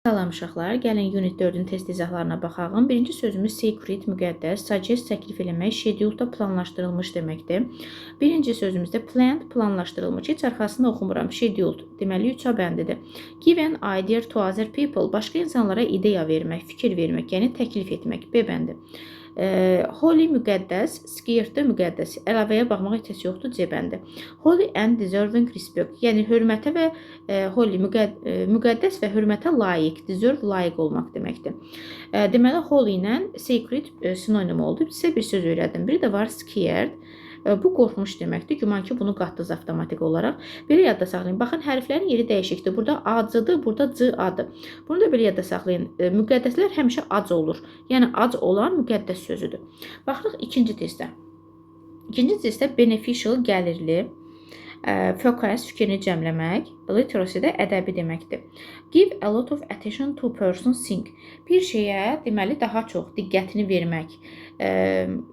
Salam uşaqlar, gəlin Unit 4-ün test izahlarına baxaq. Birinci sözümüz sacred, müqəddəs, suggest, təklif eləmək, schedule da planlaşdırılmış deməkdir. Birinci sözümüzdə planned, planlaşdırılmış. Heç arxasını oxumuram. Scheduled, deməli 3A bəndidir. Give an idea to other people, başqa insanlara ideya vermək, fikir vermək, yəni təklif etmək. B bəndi. Holy müqəddəs, scared müqəddəs. Əlavəyə baxmağa ehtiyac yoxdur, C bəndi. Holy and deserving respect, yəni hörmətə və holy müqəddəs və hörmətə layiq, deserve layiq olmaq deməkdir. Deməli holy ilə sacred sinonim oldu. Sizə bir söz öyrədim. Bir də var scared. Bu qorxmuş deməkdir. Güman ki, bunu qatdınız avtomatik olaraq. Belə yadda saxlayın. Baxın, hərflərin yeri dəyişikdir. Burada A-C-dır, burada C-A-dır. Bunu da belə yadda saxlayın. Müqəddəslər həmişə ac olur. Yəni ac olan müqəddəs sözüdür. Baxırıq ikinci testə. İkinci testdə beneficial, gəlirli, focus, fikrini cəmləmək, literacy də ədəbi deməkdir. Give a lot of attention to person thing. Bir şeyə deməli daha çox diqqətini vermək,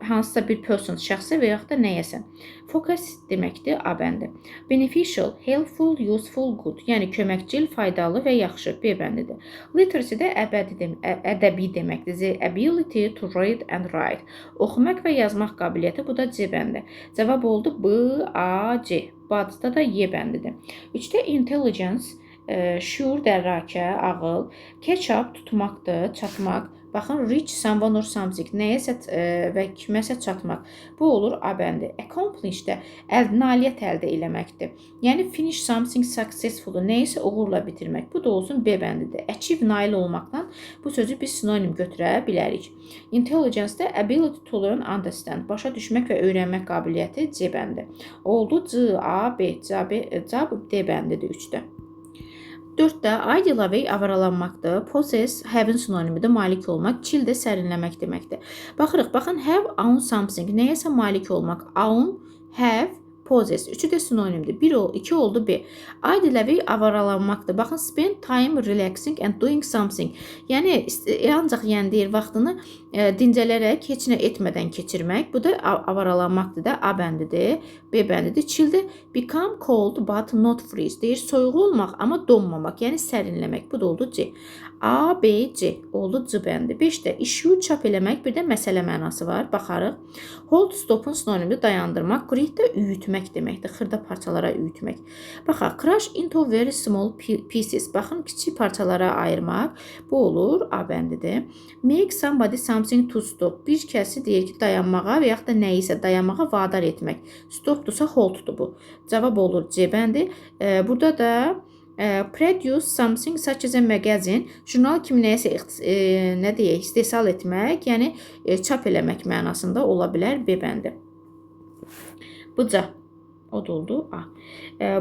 hansısa bir person, şəxsə və yaxud da nəyəsə. Focus deməkdir, A bəndi. Beneficial, helpful, useful, good. Yəni köməkcil, faydalı və yaxşı, B bəndidir. Literacy də ədəbi deməkdir. The ability to read and write. Oxumaq və yazmaq qabiliyyəti, bu da C bəndi. Cavab oldu B, A, C. Bacda da Y bəndidir. 3-də intelligence, şuur, dərrakə, ağıl, catch up tutmaqdır, çatmaq. Baxın, reach someone or something, nəyəsə və kiməsə çatmaq. Bu olur A bəndi. Accomplish də nailiyyət əldə eləməkdir. Yəni finish something successfully, nəyisə uğurla bitirmək. Bu da olsun B bəndidir. Achieve, nail olmaqla bu sözü biz sinonim götürə bilərik. Intelligence də ability to learn, understand, başa düşmək və öyrənmək qabiliyyəti, C bəndi. Oldu C, A, B, C, B, C, D bəndidir 3-də. 4-də idle away avaralanmaqdır. Possess, have-in sinonimidir, malik olmaq. Chill də sərinləmək deməkdir. Baxırıq, baxın, have, own something, nəyəsə malik olmaq. Own, have, possess. Üçü də sinonimdir. 1 ol, 2 oldu B. Idle away avaralanmaqdır. Baxın, spend time relaxing and doing something. Yəni ancaq yəni deyir vaxtını dincələrək, heç nə etmədən keçirmək. Bu da avaralanmaqdır da. A bəndidir, B bəndidir. Chill də become cold but not freeze. Deyir soyuq olmaq, amma donmamaq, yəni sərinləmək. Bu da oldu C. A, B, C oldu C bəndi. 5-də issue çap eləmək, bir də məsələ mənası var. Baxarıq. Hold, stopun sinonimi, dayandırmaq. Grind də üyütmək deməkdir. Xırda parçalara üyütmək. Baxaq, crush into very small pieces. Baxın, kiçik parçalara ayırmaq. Bu olur A bəndidir. Make somebody something to stop. Bir kəsi deyir ki, dayanmağa və yaxud da nəyisə dayanmağa vadar etmək. Stopdursa holddur bu. Cavab olur C bəndi. Burada da produce something such as a magazine, jurnal kimi nəyəsə nə deyək, istehsal etmək, yəni çap eləmək mənasında ola bilər, B bəndi. Bıca. O da oldu A.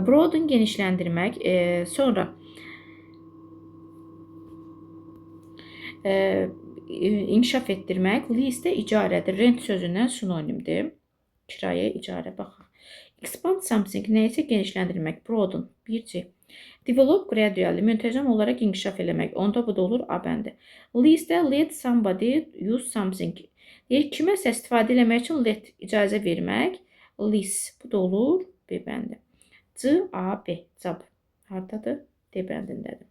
Broaden genişləndirmək, sonra inkişaf etdirmək, lease də icarədir. Rent sözündən sinonimdir. Kirayə, icarə, baxaq. Expand something, nəyisə genişləndirmək, broaden, 1C. Develop gradually, müntəzəm olaraq inkişaf eləmək. Onda bu da olur A bəndi. Lease də let somebody use something. Deyir, kiməsə istifadə eləmək üçün let, icazə vermək. Lease, bu da olur B bəndi. C, A, B, cavab hardadır? D bəndindədir.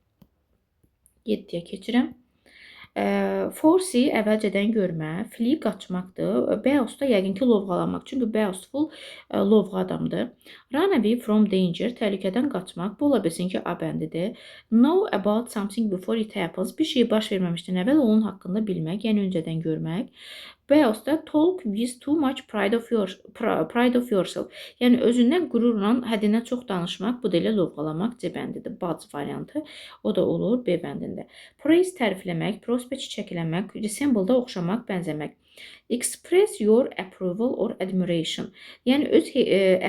7-yə keçirəm. Foresee əvvəlcədən görmə, flee qaçmaqdır. Boast da yəqin ki, lovğalanmaq. Çünki boastful lovğa adamdır. Run away from danger, təhlükədən qaçmaq. Bu ola bilsin ki, A bəndidir. Know about something before it happens. Bir şey baş verməmişdən əvvəl onun haqqında bilmək, yəni öncədən görmək. Boast da talk with too much pride of yourself. Yəni özündən qürurla həddindən çox danışmaq, bu da elə lovğalamaq, C bəndidir. Buds variantı, o da olur B bəndində. Praise tərifləmək, prosper çiçəklənmək, resemble da oxşamaq, bənzəmək. Express your approval or admiration. Yəni öz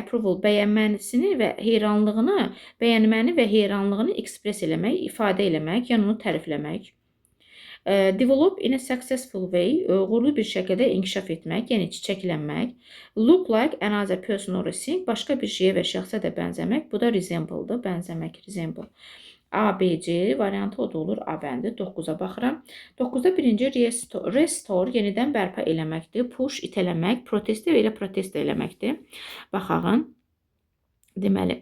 approval, bəyənməsini və heyranlığını, bəyənməni və heyranlığını express eləmək, ifadə eləmək, yəni onu tərifləmək. Develop in a successful way, uğurlu bir şəkildə inkişaf etmək, yəni çiçəklənmək. Look like another person or a thing, başqa bir şeyə və şəxsə də bənzəmək. Bu da resemble'dır, bənzəmək, resemble. A, B, C variantı, o da olur A bəndi. 9-a baxıram. 9-da birinci restore, yenidən bərpa eləməkdir. Push, itələmək, protest və elə protesto eləməkdir. Baxağın. Deməli,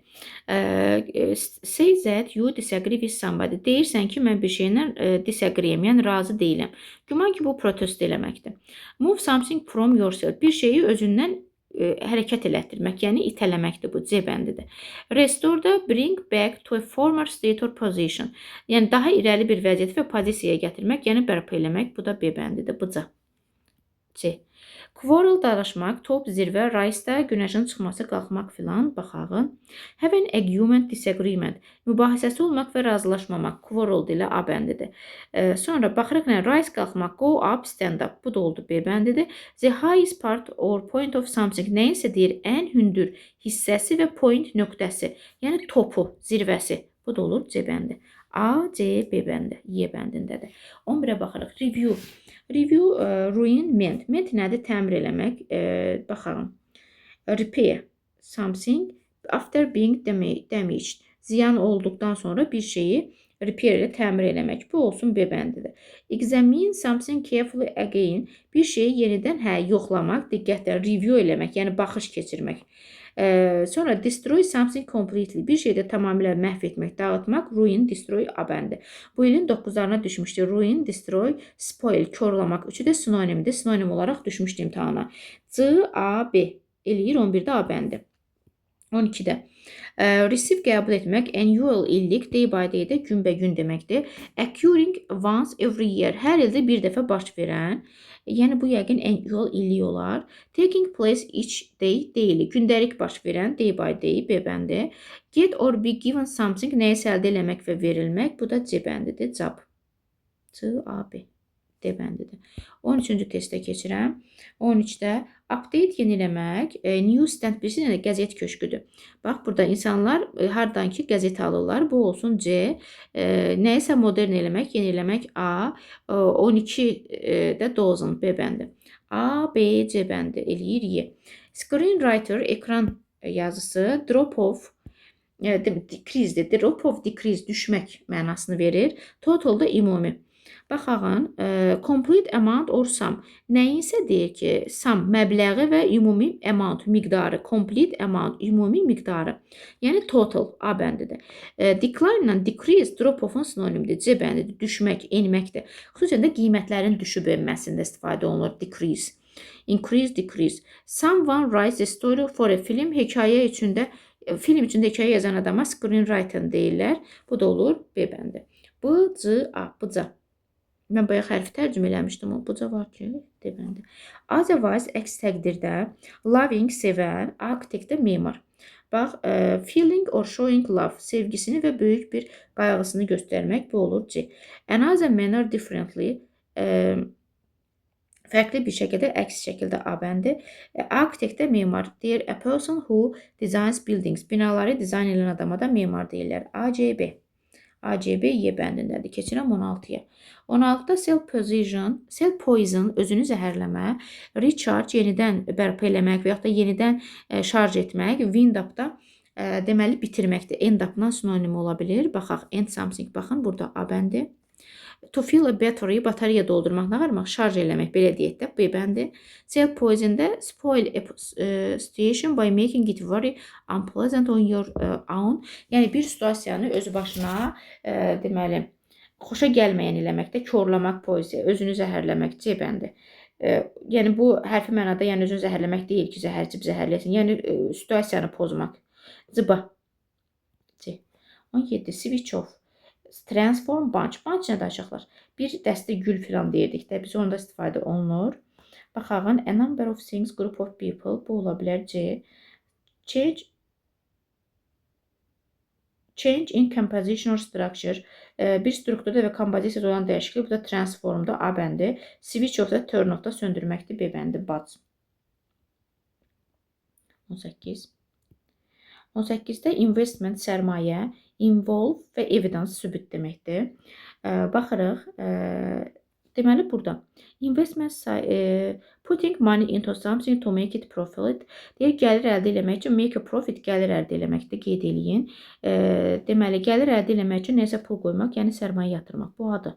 say that you disagree with somebody. Deyirsən ki, mən bir şeylə disagree-yəm, yəni razı deyiləm. Güman ki, bu protest eləməkdir. Move something from yourself. Bir şeyi özündən hərəkət elətdirmək, yəni itələməkdir bu, C bəndidir. Restore da bring back to a former state or position. Yəni daha irəli bir vəziyyət və pozisiyaya gətirmək, yəni bərpa eləmək. Bu da B bəndidir, bıca. C. Quarrel dalaşmaq, top zirvə, rise-da günəşin çıxması, qalxmaq filan, baxağın. Have an argument, disagreement. Mübahisəsi olmaq və razılaşmamaq. Quarrel ilə A bəndidir. Sonra baxırıq nə? Rise qalxmaq, go up, stand up. Bu da oldu B bəndidir. The highest part or point of something. Nəyinsə deyir ən hündür hissəsi və point nöqtəsi. Yəni topu, zirvəsi. Bu da olur C bəndi. A, C, B bəndi. Y bəndindədir. 11-ə baxırıq. Review. Review, ruin, mend. Mend nədir? Təmir eləmək. Baxalım. Repair something after being damaged. Ziyan olduqdan sonra bir şeyi repair ilə təmir eləmək. Bu olsun B bəndidir. Examine something carefully again. Bir şeyi yenidən yoxlamaq, diqqətlə review eləmək, yəni baxış keçirmək. Sonra destroy something completely. Bir şeyi də tamamilə məhv etmək, dağıtmaq. Ruin, destroy A bəndi. Bu ilin 9-larına düşmüşdü. Ruin, destroy, spoil, korlamaq. Üçü də sinonimdir. Sinonim olaraq düşmüşdü imtahana. C, A, B eləyir 11-də A bəndi. 12-də. Receive qəbul etmək, annual illik, day by day də günbəgün deməkdir. Occurring once every year, hər ildə bir dəfə baş verən, yəni bu yəqin annual illik olar. Taking place each day, daily, gündəlik baş verən, day by day, B bəndi. Get or be given something, nəyisə əldə eləmək və verilmək, bu da C bəndidir, cab. C, A, B. D bəndidir. 13-cü testə keçirəm. 13-də update yeniləmək, newsstand bilirsiniz, yəni qəzet köşküdür. Bax, burada insanlar hardan ki qəzet alırlar. Bu olsun C. Nəyisə modern eləmək, yeniləmək A. 12 də dozen B bəndi. A, B, C bəndi eləyir Y. Screenwriter ekran yazısı, drop off decrease-dir. Drop off decrease düşmək mənasını verir. Total da ümumi. Baxağın, complete amount or sum. Nəyinsə deyir ki, sum məbləği və ümumi amount miqdarı, complete amount ümumi miqdarı. Yəni total A bəndidir. Decline ilə decrease drop off-un sinonimidir. C bəndidir. Düşmək, enməkdir. Xüsusən də qiymətlərin düşüb enməsində istifadə olunur decrease. Increase, decrease. Someone writes a story for a film. Hekayə üçün də film üçün də hekayə yazan adama screenwriter deyirlər. Bu da olur B bəndi. B, C, A, B, C. Mən bayaq hərfi tərcümə eləmişdim. O buca var ki, D bəndi. Otherwise, əks təqdirdə, loving, sevən, architect də memar. Bax, feeling or showing love, sevgisini və böyük bir qayğısını göstərmək, bu olur C. Another manner differently, fərqli bir şəkildə, əks şəkildə A bəndi. Architect də memar. Deyir, a person who designs buildings. Binaları dizayn edən adama da memar deyirlər. A, C, B. A, C, B, Y bəndindədir. Keçirəm 16-ya. 16-da self poison, self poison özünü zəhərləmə, recharge yenidən bərpa eləmək və yaxud da yenidən şarj etmək, wind up-da deməli bitirməkdir. End up-la sinonim ola bilir. Baxaq, end something, baxın, burada A bəndi. To fill a battery, batareya doldurmaq, nə varmaq? Şarj eləmək, belə deyək də, B bəndi. Self poison-da spoil a situation by making it very unpleasant on your own. Yəni bir situasiyanı öz başına deməli, xoşa gəlməyən eləməkdə, korlamaq poeziya, özünü zəhərləmək, C bəndi. Yəni bu hərfi mənada, yəni özünü zəhərləmək deyil ki, zəhər içib zəhərləyəsin. Yəni situasiyanı pozmaq. Zıba. C. 17. Switch off. Transform bunch. Bunch nədir uşaqlar? Bir dəstə gül filan deyirdik də, biz onda istifadə olunur. Baxağın, a number of things, group of people. Bu ola bilər C. Change in composition or structure. Bir strukturda və kompozisiyada olan dəyişiklik. Bu da transformda A bəndi. Switch off da turn off da söndürməkdir. B bəndi. Buds. 18. 18-də investment, sərmayə, involve və evidence, sübut deməkdir. Baxırıq, deməli burada investment putting money into something to make it profit. Deyir, gəlir əldə eləmək üçün, make a profit gəlir əldə eləməkdir, qeyd eləyin. Deməli, gəlir əldə eləmək üçün nəsə pul qoymaq, yəni sərmayə yatırmaq. Bu adı.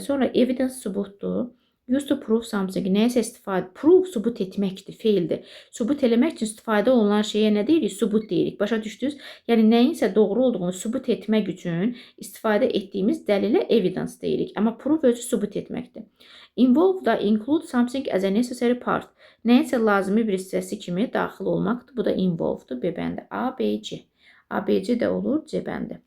Sonra evidence sübutdur. Used to prove something. Nəyəsə istifadə. Prove sübut etməkdir, feildir. Sübut eləmək üçün istifadə olunan şeyə nə deyirik? Sübut deyirik. Başa düşdünüz? Yəni nəyinsə doğru olduğunu sübut etmək üçün istifadə etdiyimiz dəlilə evidence deyirik. Amma prove özü sübut etməkdir. Involve da include something as a necessary part. Nəyinsə lazımi bir hissəsi kimi daxil olmaqdır. Bu da involve'dur. B bəndi. A, B, C. A, B, C də olur C bəndi.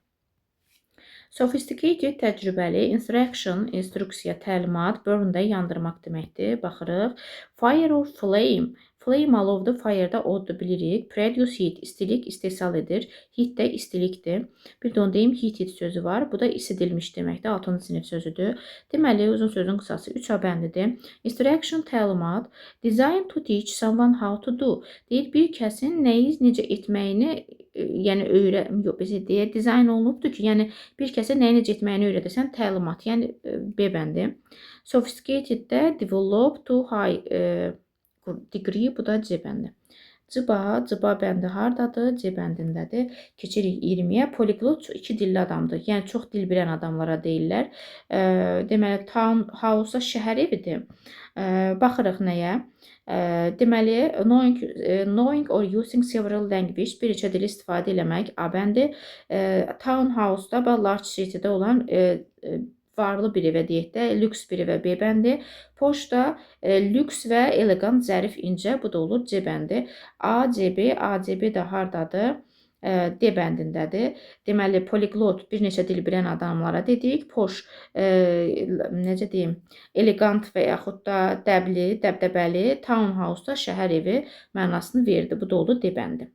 Sophisticated təcrübəli, instruction, instruksiya, təlimat, burn da yandırmaq deməkdir. Baxırıq. Fire or flame. Flame alovdur, fire da oddur bilirik. Produce heat, istilik istehsal edir. Heat də istilikdir. Bir də onu deyim, heated sözü var. Bu da isidilmiş deməkdir. 6-cı sinif sözüdür. Deməli, uzun sözün qısası 3 A bəndidir. Instruction, təlimat, design to teach someone how to do. Deyir, bir kəsin nəyi necə etməyini, yəni yox, belə deyə dizayn olunubdur ki, yəni bir kəsə nəyi necə etməyini öyrədəsən, təlimat, yəni B bəndi. Sophisticated də develop to high degree, bu da C bəndi. Cıba, cıba bəndi hardadır? C bəndindədir. Keçirik 20-yə. Poliglot iki dilli adamdır. Yəni çox dil bilən adamlara deyirlər. Deməli, town house şəhər evidir. Baxırıq nəyə? Deməli, knowing or using several language, bir neçə dili istifadə eləmək A bəndi. Town house-da və large city-də olan varlı bir evə deyək də, lüks bir evə B bəndi. Posh da lüks və elegant, zərif, incə, bu da olur C bəndi. A, C, B, A, C, B də hardadır? D bəndindədir. Deməli, poliglot bir neçə dil bilən adamlara dedik. Posh, necə deyim, elegant və yaxud da dəbli, dəbdəbəli, townhouse da şəhər evi mənasını verdi. Bu da oldu D bəndi.